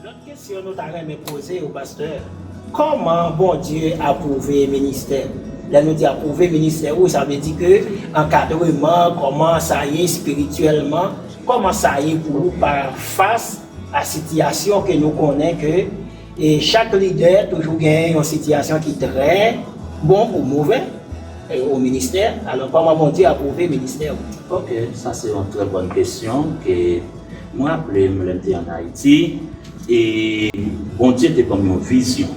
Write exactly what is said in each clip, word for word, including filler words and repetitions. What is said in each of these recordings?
Lòt kesyon nou ta renmen poze w, pastè, kòman Bondye apwouve ministè? Lè nou di apwouve ministè ou, sa vle di ke ankadreman, kòman sa ye espirityèlman, kòman sa ye pou ou pa fas a sitiyasyon ke nou konnen ke, e, chak lidè toujou genyen yon sitiyasyon ki trè bon ou move, e, o ministè. Alò, kòman Bondye apwouve ministè ou? Ok, sa se yon trè bòn kesyon ke mwen raple m lè m te ann Ayiti, e Bondye te ban m yon vizyon.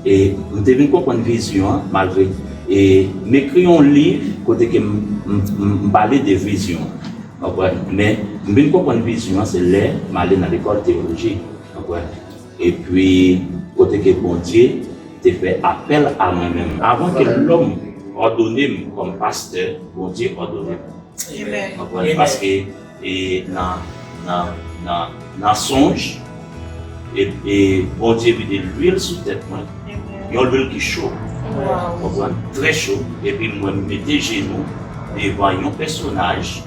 E m te vin konprann vizyon an, malgre, e m ekri yon liv kote ke m, m, m, m pale de vizyon an. Konprann? Men m vin konprann vizyon an, se lè m ale nan lekòl teyoloji. Konprann? Epi, kote ke Bondye te fè apèl a mwen menm. Avan ke lòm òdone m kòm pastè, Bondye òdone m. Konprann? Paske, e, nan, nan, nan, nan sonj, e, e Bondye vide lwil sou tèt mwen. Yon lwil ki cho. Konprann? Trè cho. Epi mwen mete jenou devan yon pèsonaj,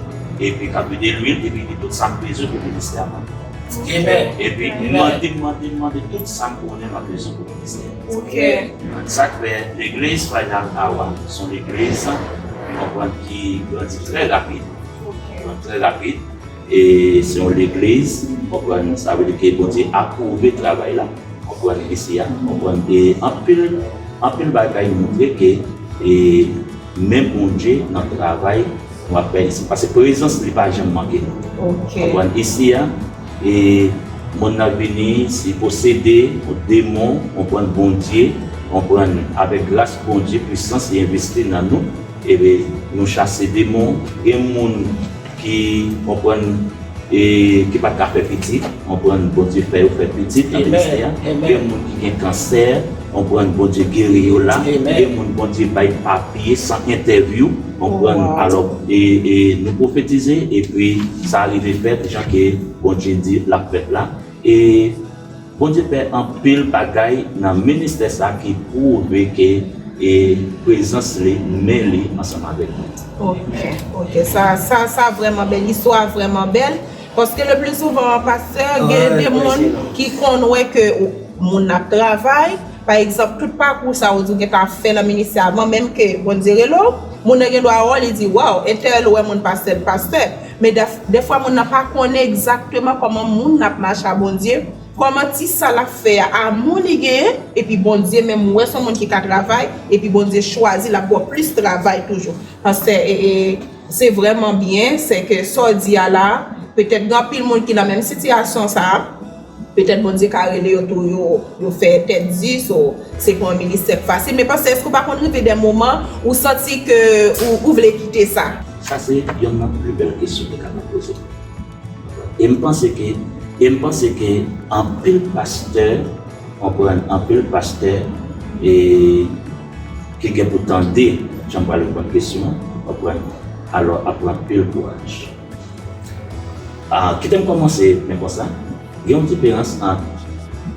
epi k ap vide lwil, epi li di tout sa m bezwen pou ministè a mwen. Epi m mande, m mande, m mande tout sa m konnen m ap bezwen pou ministè a. Sa k fè legliz Final Hour se yon legliz, konprann, ki grandi trè rapid. Konprann, trè rapid. E se yon legliz, konprann, sa vle di ke Bondye apwouve travay la. Konprann, isi a, konprann, e anpil, anpil bagay montre ke, e, men Bondye nan travay nou ap fè isi. Paske prezans li pa janm manke nou. Konprann, isi a, e moun nan vini, si posede, yon demon, konprann, Bondye, konprann, avèk gras Bondye, pwisans li envesti nan nou, e nou chase demon. Gen moun ki, konprann, e ki pa t ka fè pitit, konprann, Bondye fè yo fè pitit nan ministè a. Gen moun ki gen kansè, konprann, Bondye geri yo la. Gen moun Bondye bay papye san entèvyou, konprann. Alò, e, e nou pwofetize, epi sa rive fèt, jan ke Bondye di l ap fèt la. E Bondye fè anpil bagay nan ministè sa ki pwouve ke, e, prezans li, men li ansanm avèk nou. Ok, ok. Sa, sa, sa vrèman bèl. Istwa vrèman bèl. Paske le pli souvan, pastè, gen de moun ki konn wè ke ou, moun ap travay. Pa egzanp, tout pakou sa ou di ou gentan fè nan ministè avan menm ke Bondye rele w, moun nan gen dwa wè w, li di, waw, entèl wè moun pastè, pastè. Men dèf-, dèfwa moun nan pa konnen egzakteman kòman moun nan ap mache a Bondye. Kòman ti sa l ap fè a, a moun li genyen, epi Bondye menm wè se yon moun ki ka travay, epi Bondye chwazi l ap ba w plis travay toujou. Paske, e, e, se vrèman byen, se ke sa w di a la, petèt gen anpil moun ki nan menm sitiyasyon sa a, petèt Bondye ka rele yo tou, yo, yo fè tèt di, so, se pa yon ministè k fasil, men paske èske w pa konn rive de moman ou santi ke ou, ou vle kite sa? Sa se yonn nan pli bèl kesyon ki kapab poze. E m panse ke, e m panse ke anpil pastè, konprann, anpil pastè, e, ki gen pou tande jan m pral reponn kesyon an, konprann, alò ap pran anpil kouraj. A, kite m kòmanse men konsa. Gen yon diferans ant,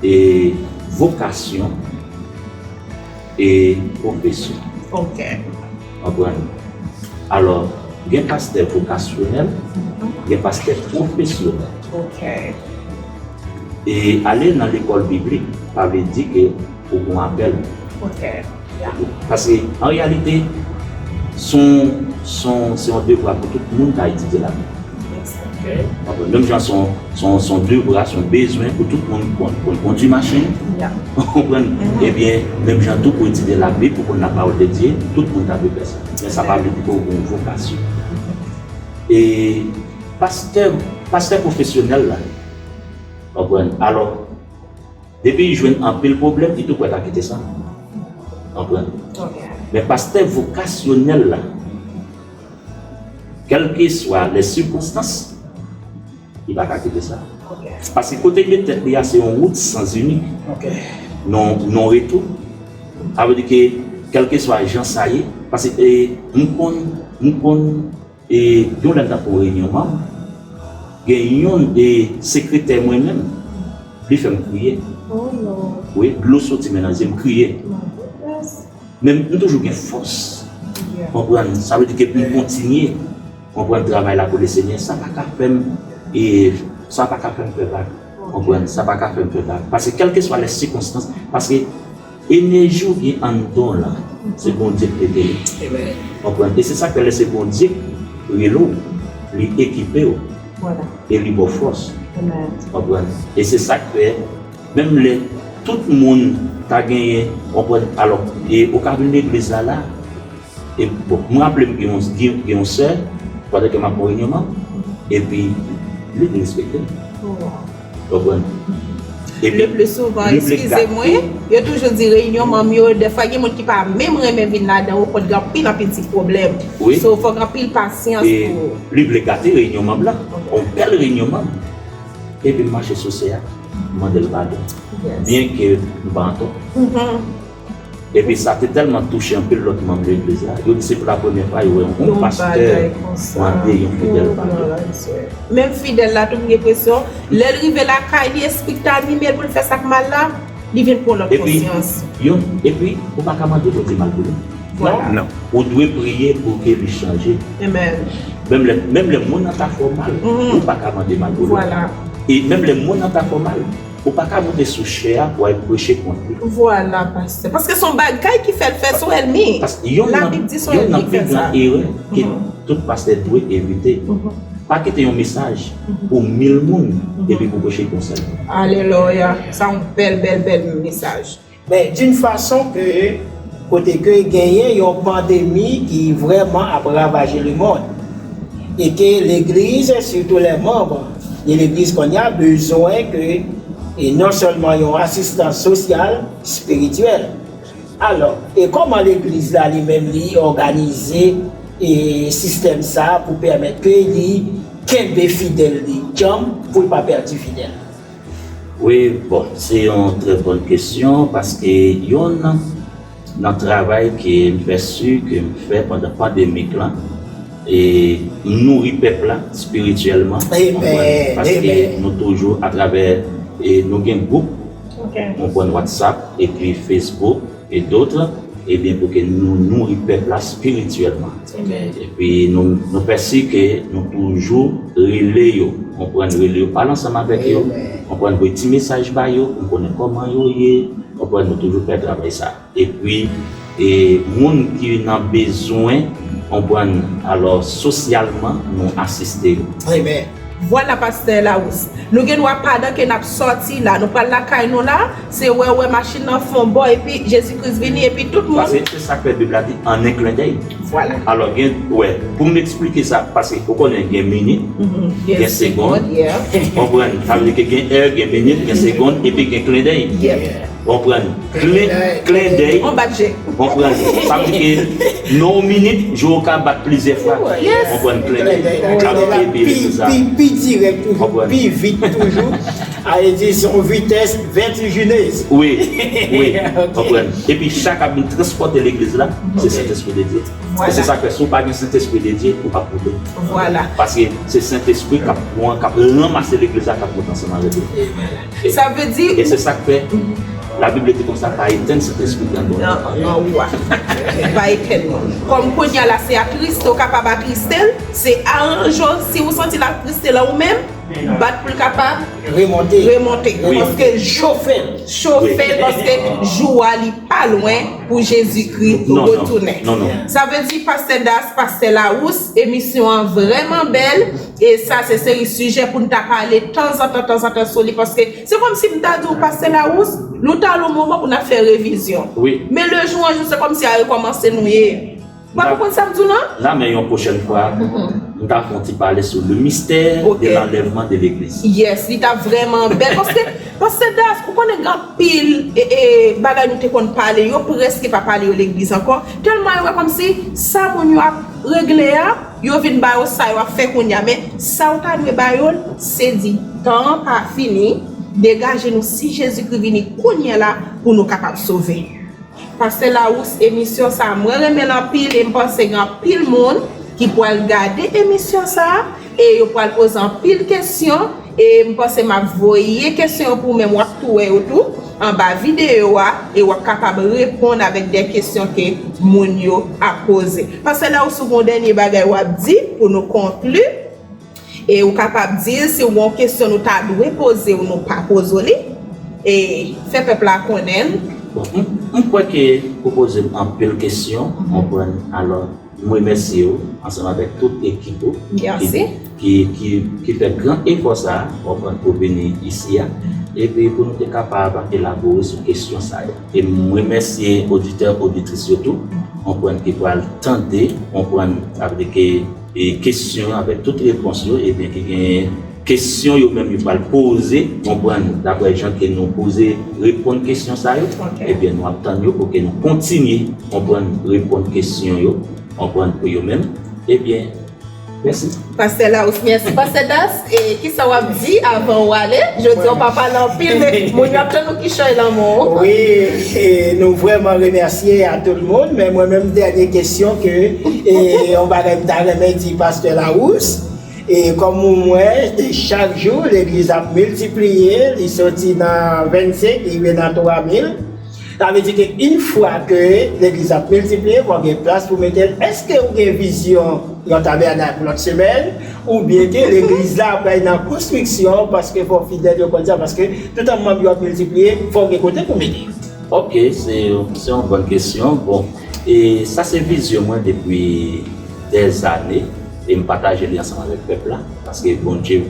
e, vokasyon e pwofesyon. Ok. Konprann? Alò, gen pastè vokasyonèl, gen pastè pwofesyonèl. Ok. E ale nan lekòl biblik, pa vle di ke ou gon apèl. Ok. Paske, an reyalite, se yon, se yon, se yon devwa pou tout moun ta etidye Labib. Konprann? Menm jan se yon, se yon, se yon devwa, se yon bezwen pou tout moun konn, konn kondui machin. Konprann? Ebyen, menm jan tou pou etidye Labib, pou konn lapawòl de Dye, tout moun ta dwe fè sa. Men sa pa vle di ke w gen yon vokasyon. E pastè, pastè pwofesyonèl la, konprann? Alò, depi li jwenn anpil pwoblèm, li tou prèt a kite sa. Konprann? Men pastè vokasyonèl la, kèlkeswa lè sikonstans, li pa ka kite sa. Paske kote li met tèt li a, se yon wout sans inik. Non, non retou. Sa vle di ke, kèlkeswa jan sa ye, paske, e, m konn, m konn E yon lè m t ap fè yon reyinyon manm, gen yonn e sekretè mwen menm, li fè m kriye. Wi, dlo soti men nan zye m, m kriye. Men m toujou gen fòs. Konprann? Sa vle di ke pou m kontinye, konprann, travay la pou Lesenyè, sa pa ka fè m, e sa pa ka fè m fè vag. Konprann? Sa pa ka fè m fè bagay. Paske kèlkeswa lè sikonstans, paske enèji w gen anndan w lan, se Bondye k mete li. Konprann? E se sa k fè lè se Bondye k rele w, li ekipe w, e li ba w fòs. Konprann? E se sa k fè, menm lè tout moun ta genyen, konprann, alò, e ou ka vin legliz la la, E bon, m raple m gen yon, gen, gen yon sè, pandan ke m ap yon reyinyon manm, epi li te respekte m. Konprann? Epi, le pli souvan, eskize mwen, yo toujou di reyinyon manm yo, dèfwa gen moun ki pa menm renmen vin ladan, ou konn gen anpil, anpil ti pwoblèm. So, fòk anpil pasyans pou. Li vle gate reyinyon manm lan, yon bèl reyinyon manm. Epi m mache sou sè a, m mande l padon. Byenke m pa antò. Epi sa te tèlman touche anpil lòt manm legliz la, yo di se pou la premyè fwa yo wè yon pastè mande yon fidèl padon. Menm fidèl la tou, m gen enpresyon, lè l rive lakay li, espri k t anime l pou l fè sa k mal la, li vin pran lòt konsyans. Epi, yon, epi, ou pa ka mande Bondye mal pou li. Non. Ou dwe priye pou ke li chanje. Menm lè, menm lè moun nan ta fè w mal, ou pa ka mande mal pou li. E menm lè moun nan ta fè w mal, ou pa ka moute sou chè a pou al preche kont li. Vwala, pastè. Paske se yon bagay ki fè l fè sou ènmi. Paske yonn nan, Labib di se yon ènmi ki fè sa. Yonn nan pi gran erè ke tout pastè dwe evite, pa kite yon mesaj pou mil moun epi pou preche konsènan. Alelouya. Sa yon bèl, bèl, bèl mesaj. Men d'une façon que, kote ke genyen yon pandemi ki vrèman ap ravaje lemonn, e ke legliz, sitou lè manm de legliz kounye a, bezwen ke, e non sèlman yon asistans sosyal, espirityèl. Alò, e kòman legliz la li menm li òganize e sistèm sa a pou pèmèt ke li kenbe fidèl li djanm pou l pa pèdi fidèl? Wi, bon, se yon trè bòn kesyon, paske yonn nan travay ke m fè si ke m fè pandan pandemik lan, e m nouri pèp la espirityèlman, paske nou toujou atravè, e nou gen gwoup, nou pran WhatsApp epi Facebook, e dòt, ebyen, pou ke nou nouri pèp la espirityèlman. Epi nou, nou fè si ke nou toujou rele yo, konprann, rele yo, pale ansanm avèk yo, konprann, voye ti mesaj ba yo pou konnen kòman yo ye, konprann, nou toujou fè travay sa. Epi, e moun ki nan bezwen, konprann, alò, sosyalman, nou asiste yo. Vwala, pastè Larous. Nou gen dwa pandan ke n ap sòti la, nou pral lakay nou la, se wè, wè machin nan fè yon bò, epi Jezi Kris vini, epi tout moun. Paske se sa k fè Bib la di, an en klen dèy. Vwala. Alò, gen, wè, pou m eksplike sa, paske ou konnen gen minit, gen segonn, konprann, sa vle di ke gen è, gen minit, gen segonn, epi gen klen dèy. Konprann? Klen, klen dèy. Yon bat je. Konprann? Sa vle di ke nan yon minit, je w ka bat plizyè fwa. Konprann? Klen dèy. K ap ede legliz la. Pi, pi dirèk toujou, pi vit toujou. Ale di se yon vitès vètijinez. Wi, wi. Konprann? Epi sa k ap vin transpòte legliz la, se Sentespri de Dye. E se sa k fè, si w pa gen Sentespri de Dye, ou p ap moute. Vwala. Paske se Sentespri k ap pran, k ap ranmase legliz la, k ap moute ansanm avèk ou. Sa vle di. E se sa k fè, Labib di konsa, pa etenn Sentespri ki anndan w. Nan, nan ou a. Pa etenn li. Kòm kounye a la, se atriste, ou kapab atriste l, se aranje w, si ou santi l atriste la ou menm, bat pou l kapab remonte. Remonte. Wi. Paske jou, chofe l. Chofe l, paske jou a li pa lwen pou Jezikri retounen. Non, non, non. Sa vle di, pastè Das, pastè Larous, emisyon an vrèman bèl. E sa, se seri sijè pou n ta pale tanzantan, tanzantan sou li, paske se kòmsi m ta di w, pastè Larous, nou ta al yon moman pou n ap fè revizyon. Wi. Men le jou an jou, se kòmsi a rekòmanse nou ye. Ou pa konprann sa m di w, non? Nan men yon pwochèn fwa, m ta fè yon ti pale sou le mystère de l'enlèvement de l'église. Yes, li ta vrèman bèl. Paske, pastè Das, ou konnen gen anpil, e, e, bagay nou te konn pale, yo prèske pa pale yo legliz ankò. Tèlman yo wè kòmsi sa moun yo ap regle a, yo vin ba yo sa yo ap fè kounye a. Men sa w ta dwe ba yo l, se di, tan an pa fini, degaje nou si Jezikri vini kounye a la pou nou kapab sove. Pastè Larous, emisyon sa a, mwen renmen l anpil e m panse gen anpil moun ki pral gade emisyon sa a e yo pral poze anpil kesyon e m panse m ap voye kesyon yo pou ou menm, w ap tou wè yo tou anba videyo a e w ap kapab reponn avèk de kesyon ke moun yo ap poze. Pastè Larous, ou gen yon dènye bagay w ap di pou nou konkli? E ou kapab di l si w gen yon kesyon nou ta dwe poze w, nou pa poze w li. E fè pèp la konnen l. Bon, m, m kwè ke ou poze m anpil kesyon, konprann. Alò, m remèsye w ansanm avèk tout ekip ou ki, Mèsi. ki, ki, ki fè gran efò sa a, konprann, pou vini isi a. Epi pou nou te kapab elabore sou kesyon sa yo. E m remèsye oditè, oditris yo tou, konprann, ki pral tande, konprann, sa vle di ke e kesyon yo avèk tout repons yo, ebyen ki gen kesyon yo menm yo pral poze, konprann, daprè jan ke nou poze reponn kesyon sa yo, Ok. Ebyen nou ap tann yo pou ke nou kontinye, konprann, reponn kesyon yo, konprann, pou yo menm. Ebyen, mèsi. Pastè Larousse, mèsi. Pastè Das, e kisa w ap di avan w ale? Jodi a w pa pale anpil, men moun yo ap tann ou kichòy lanmò. Wi, e nou vrèman remèsye a tout moun, men mwen menm dènye kesyon ke e, yon bagay m ta renmen di Pastè Larousse, e kòm ou wè, e chak jou legliz ap miltipliye, li soti nan vennsenk, li rive nan twa mil. Sa vle di ke yon fwa ke legliz ap miltipliye, fò gen plas pou mete l. Èske ou gen vizyon yon tabènak lòt semèn? Oubyen ke legliz la ap bay nan konstriksyon, paske fò fidèl yo konn sa, paske toutan manm yo ap miltipliye, fò gen kote pou mete yo. Ok, se, se yon bòn kesyon. Bon, e sa se vizyon mwen depi dèzane, e m pataje li ansanm avèk pèp la, paske Bondye,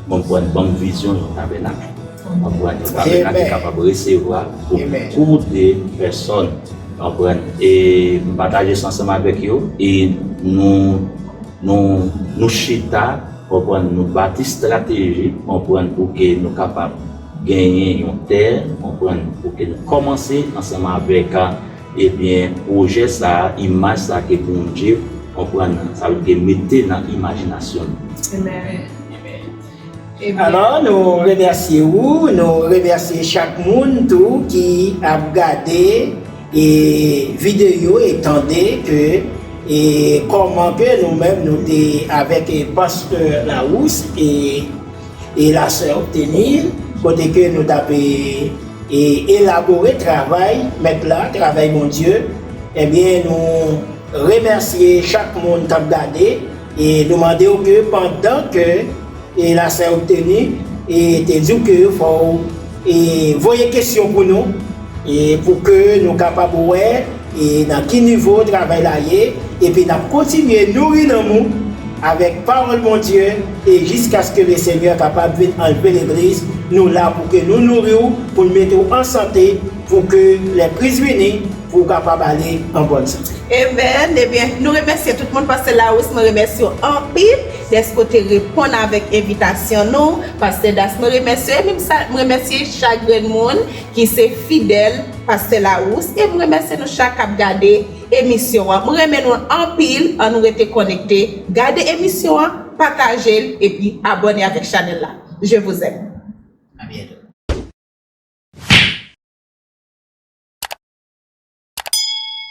mwen pran ban m vizyon yon tabènak. Mwen pran yon tabènak ki Amen. Kapab resevwa Amen. Bokou de pèsòn. Konprann? E m pataje sa ansanm avèk yo, e nou, nou, nou chita, konprann, nou bati estrateji, konprann, pou ke nou kapab genyen yon tè, konprann, pou ke nou kòmanse ansanm avèk, ebyen, pwojè sa a, imaj sa a ke Bondye, konprann, sa vle di mete nan imajinasyon nou. Amen. Alò, nou remèsye ou, nou remèsye chak moun tou ki ap gade e videyo e tande ke e kòman ke nou menm nou te avèk e pastè Larousse e e lasè Obtenir, kote ke nou t ap e, e elabore travay mèt la, travay Bondye, ebyen nou remèsye chak moun k ap gade e nou mande w ke pandan ke e lasè Obtenir e te di w ke fò w e voye kesyon pou nou e pou ke nou kapab wè e nan ki nivo travay la ye, epi n ap kontinye nouri nanm ou avèk pawòl Bondye e jiskaske le Senyè kapab vin anlve legliz, nou la pou ke nou nouri w, pou n mete w an sante, pou ke lè Kris vini, pou w kapab ale an bòn sante. Amen. Ebyen, nou remèsye tout moun, pastè Larousse, mwen remèsye w anpil dèske w te reponn avèk envitasyon nou. Pastè Das, mwen remèsye w, e menm sa, mwen remèsye chak grenn moun ki se fidèl pastè Larousse, e mwen remèsye nou chak k ap gade emisyon an. Mwen renmen nou anpil, ann nou rete konekte, gade emisyon an, pataje l, epi abòne avèk chanèl la. Je vous aime. A byento.